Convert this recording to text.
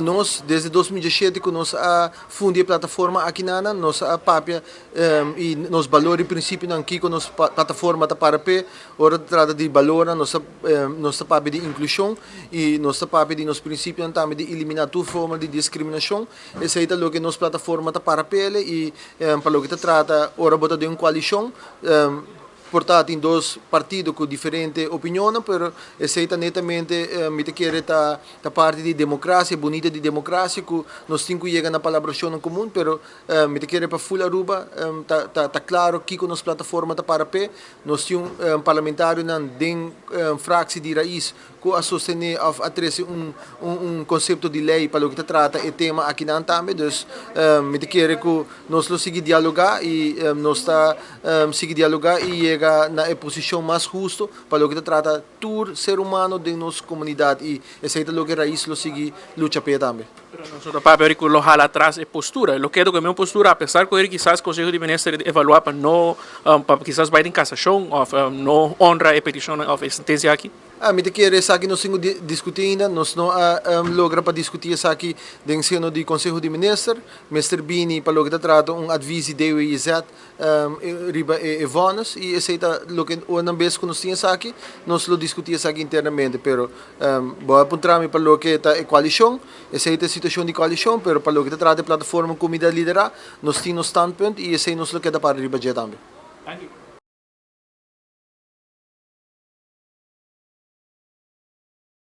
Nos, desde 2017 ku nos a fundi e plataforma aki nana, nos a papia i nos balor i prinsipionan, kiko nos plataforma ta para p'e. Ora ta trata di balornan, nos ta papia di inklushon i nos ta papia di nos prinsipionan tambe di eliminá tur forma di diskriminashon. Esei ta loke nos plataforma ta para p'e i pa loke ta trata ora bo ta den un koalishon, por ta tin dos partido ku diferente opinionnan, pero esei ta netamente, mi ta kere, ta parti di demokrasia, bunita di demokrasia ku nos tin ku yega na palabrashonnan komun, pero mi ta kere pa ful Aruba ta klaro kiko nos plataforma ta para p'e. Nos tin un parlamentarionan den fraksie di Raiz ku a sostené òf a trese un konsepto di lei pa loke ta trata e tema akinan tambe. Dus mi ta kere ku nos lo sigui dialogá i nos ta sigui dialogá i yega na e posishon mas husto pa loke ta trata tur ser humano den nos komunidat i esei ta loke Raiz lo sigui lucha p'e tambe. Pero nos no ta papia ori ku lo hala atras e postura. Lo keda ku e mesmo postura apesar ku ori kisas Konseho di Minister evaluá pa no pa kisas bai den kasashon òf no honra e petishonnan òf e sentensia aki. Mi ta kere esaki nos tin ku diskutí ainda. Nos no a logra pa diskutí esaki den seno di Konseho di Minister. Mester bini pa loke ta trata un advis di DWIZ riba e vònis i esei ta loke ora bes ku nos tin esaki nos lo diskutí esaki internamente. Pero bo a puntra mi pa loke ta e koalishon, esei ta e situashon di koalishon, pero pa loke ta trata e plataforma ku mi ta liderá, nos tin nos standpunt i esei nos lo keda para riba dje tambe. Danki.